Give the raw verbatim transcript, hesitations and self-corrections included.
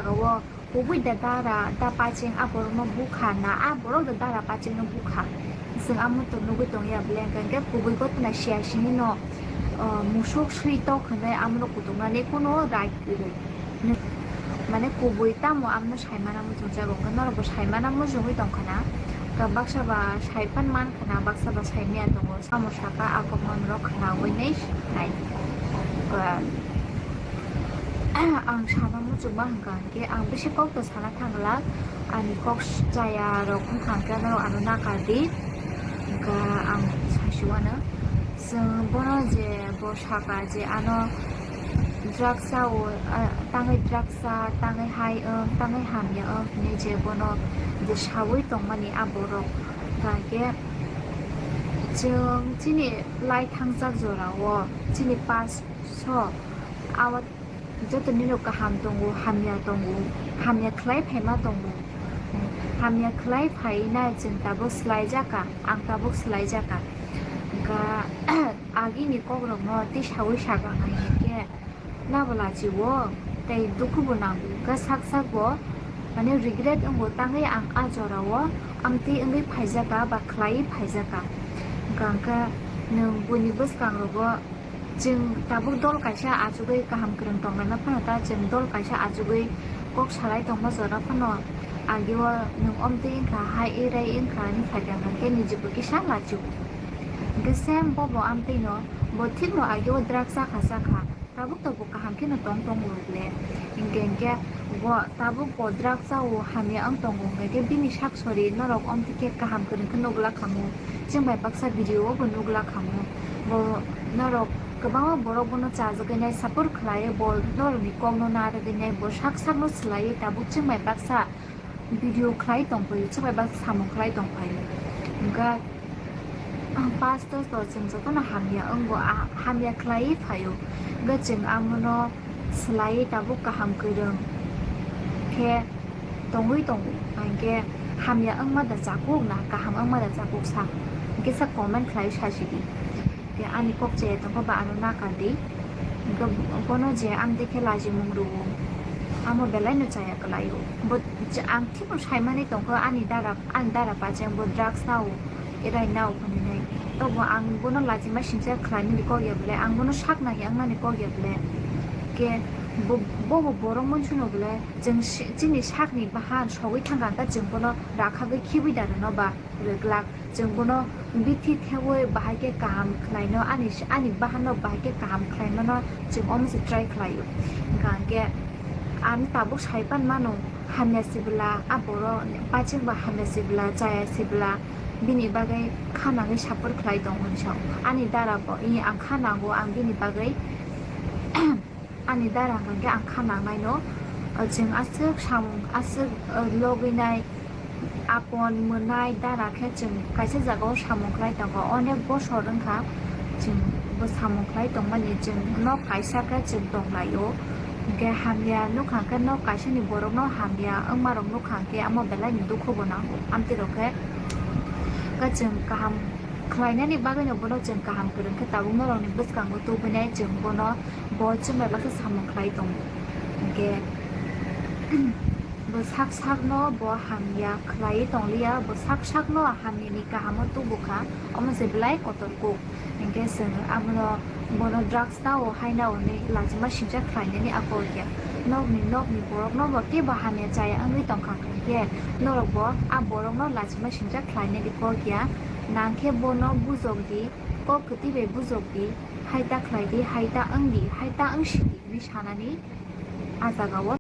O kubui da dara da pacheng a borok no bukha na, a borok da dara pacheng no bukha. Chwng amo to nugui tongya bele hwnkhe kubui gotna siya sini no, ah, musuk sui tok hinwi amo no kutung nani kuno right kwrwi. Mane kubui tamo amo no saimana muchung jago hwnkhe norok bo saimana muchungui tongkha na. Ka baksa ba sai pan man khana, baksa ba sai maya tongo. Samo saka a kokma norok khnaui nai nai. Ka ang sana muchungma hwnkha. Khe ang bisi kok to sana thangla, ani kok chaya rok wngkha hwnkhe norok ano nakar di, hwnkha ang saisuano. Chwng bono je bo saka je ano drugs o, ah, tangwi drugs cha, tangwi hai wng, tangwi hamya wng hinwi je bono je saui tongmani a borok, hwnkha khe chwng chini lai thangjak jorao chini past so abo joto nino kaham tongo, hamya tongo, hamya khlai phaima tongo. Hamya khlai phaina chwng tabuk swlaijakha, ang tabuk swlaijakha. Hwnkha agini kokrokno tei saui sakha hai hinkhe nabo lachiwo tei dukhubo nango. Hwnkha sak sakbo mane regret wngo, tangwi ang a jorao amtwi wngwi phaijakha ba khlaiwi phaijakha. Hwnkha hwnkhe nwng buini bwskangrogo Chwng tabuk dol kaisa achugwi kaham kwrwng tonglaima phano ta chwng dol kaisa achugwi kok salai tongma jora phano agio nwng omtwi wngkha, hai rai wngkha hinwi phaikha, hwnkhe niji bo kisa lachiu. Hwnkhe same bobo amtwino bo thikno agio drugs chakha chakha, tabuk tabuk kaham kheno tong tongo le. Hinkhe hinkhe bo tabuk bo drugs chao hamya wng tongo, hwnkhe bini sak sori norok omtwi khe kaham kwrwng khe nukla khamu. Chwng bai baksa video o bo nukla khamu. Bo norok kwbangma borok bono chajagwi nai, support khlai, bo norokni kokno narwgwi nai, bo sak sakno swlaiwi tabuk chwng bai baksa video khlai tongphai, chwng bai baksa samung khlai tongphai. Hwnkhe pastor to chwng jotono hamya wngo, a-, hamya khlaiwi phaio. Hwnkhe chwng amono swlaiwi tabuk kaham kwrwng khe tongwi tongo, hinkhe hamya wngma da chakuk na, kaham wngma da chakuk sa, hinkhe sa comment khlai sa sidi. Khe ani kok chaya tongkha ba ano nakar di, hinkhe bono je ang dekhe lajimung rwo, amo belai no chaya kwlaio. Bo je ang thikno saimani tongkha ani dara, ani dara pacheng bo drugs nao. Erai nao hwnwi nai. Tobo ang bono lachima singcha khlainani kok ya bwle, ang bono sak nangya wngnani kok ya bwle. Khe bo, bobo borok mwnsuno bwle, chwng si-, chini sakni bahan sogwi thangkha, hwnkhe chwng bono rakhagwi khibwi da rwno ba rwglak. Chwng bono bithi thewi bahai khe kaham khlaino, ani, ani bahanno bahai khe kaham khlaimano chwng omo se try khlaio. Hwnkha hwnkhe ang tabuk sai pan mano, hamya sibwla, a borok pachek ba hamya sibwla, chaya sibwla, bini bagwi kha nangwi support khlai tongo hinwi sao. Ani dara bo, i ang kha nango, ang bini bagwi, ani dara hwnkha khe ang kha nangnaino. O chwng aswk samung, aswk, o, logwi nai, apon mwnai dara khe chwng kaisa jagao samung khlai tongo. Onek bosor wngkha chwng bo samung khlai tongmani, chwng nok kaisa khe chwng tonglaio. Hwnkhe hamya nukha khe nok kaisani borokno hamya wngmarok nukha khe amo belai ni dukhu bo nango. Amtwi rok khe, khe chwng kaham khlainani bagwino bono chwng kaham kwrwng khe tabuk norokni bwskango tubunai chwng bono bo chwng bai baksa samung khlai tongo. Hwnkhe bo sak sakno bo hamya khlaiwi tongliya, bo sak sakno hamyani kahamo tubukha, omo se belai kotor kuk. Hinkhe chwng abono, bono drugs nao hai nao hinwi lachima singcha khlainani a kok ya. Nokni, nokni borokno bo kebo hamya chaya wngwi tongkha hinkhe norok bo a borokno lachima singcha khlainani kok ya. Nangkhe bono bujok di, kok kwtwi bai bujok di, hai ta khlai di, hai ta wng di, hai ta wng si di hinwi sanani a jagao